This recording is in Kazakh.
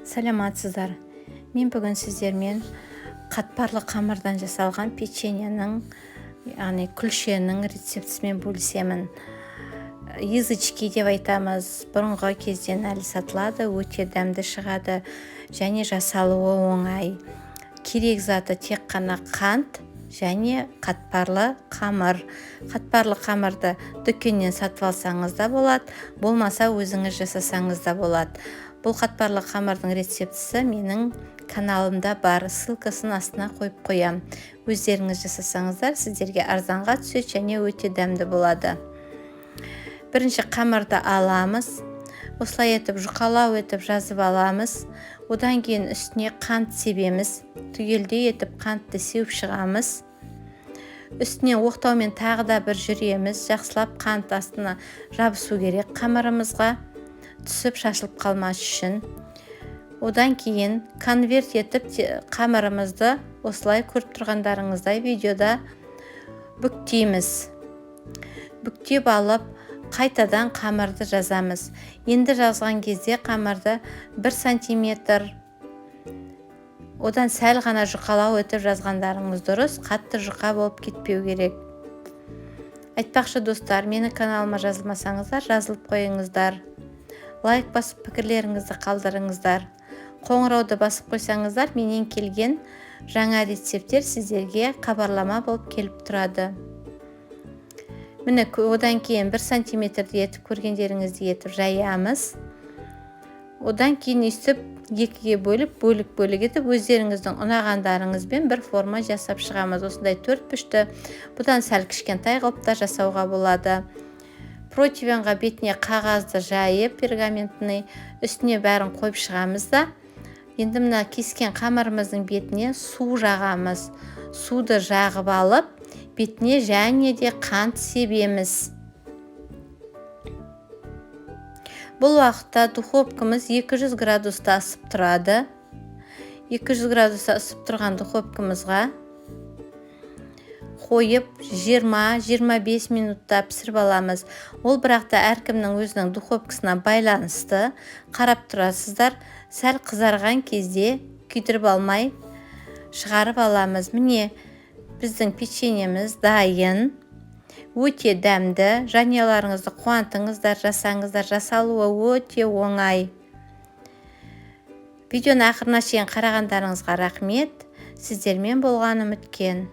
Саламатсыздар! Мен бүгін сіздермен қатпарлы қамырдан жасалған печеньенің, яғни күлшенің рецептісімен бөлісемін. Язычки деп айтамыз, бұрынғы кезден әлі сатылады, өте дәмді шығады және жасалуы оңай. Керек заты тек қана қант және қатпарлы қамыр. Қатпарлы қамырды дүкеннен сатып алсаңыз да болады, болмаса өзіңіз жасасаңыз да болады. Бұл қатпарлы қамырдың рецептісі менің каналымда бар, ссылкасын астына қойып қоям. Өздеріңіз жасасаңыздар, сіздерге арзанға түседі және өте дәмді болады. Бірінші қамырды аламыз, осылай етіп жұқалау етіп жазып аламыз. Одан кейін үстіне қант себеміз, түгелдей етіп қантты сеуіп шығамыз. Үстіне оқтаумен тағы да бір жүреміз, жақсылап қант астына жабысу керек, қамырымызға түсіп шашылып қалмас үшін. Одан кейін конверт етіп қамырымызды осылай көріп тұрғандарыңыздай видеода бүктейміз. Бүктеп алып, қайтадан қамырды жазамыз. Енді жазған кезде қамырды 1 сантиметр, одан сәл ғана жұқалау етіп жазғандарыңыз дұрыс, қатты жұқа болып кетпеу керек. Айтпақшы, достар, менің каналыма жазылмасаңыздар, жазылып қойыңыздар, лайк басып, пікірлеріңізді қалдырыңыздар. Қоңырауды басып қойсаңыздар, менен келген жаңа рецепттер сіздерге хабарлама болып келіп тұрады. Міне, одан кейін 1 сантиметрдей етіп, көргендеріңіздей етіп жаямыз. Одан кейін өйстіп екіге бөліп, бөлік бөлік етіп, өздеріңіздің ұнағандарыңызбен бір форма жасап шығамыз. Осындай төрт бұрышты, бұдан сәл кішкентай қылып та жасауға болады. Противенға бетіне қағазды жайып, пергаментный, үстіне бәрін қойып шығамыз да, енді мына кескен қамырымыздың бетіне су жағамыз. Суды жағып алып, бетіне және де қант себеміз. Бұл уақытта духовкамыз 200 градуста ысып тұрады. 200 градуста ысып тұрған духовкамызға қойып, 20-25 минутта пісіріп аламыз. Ол бірақ та әркімнің өзінің духовкасына байланысты, қарап тұрасыздар. Сәл қызарған кезде күйдіріп алмай шығарып аламыз. Міне, біздің печеньеміз дайын, өте дәмді. Жанұяларыңызды қуантыңыздар, жасаңыздар, жасалуы өте оңай. Видеоны ақырына шейін қарағандарыңызға рахмет. Сіздермен болған Үміткен.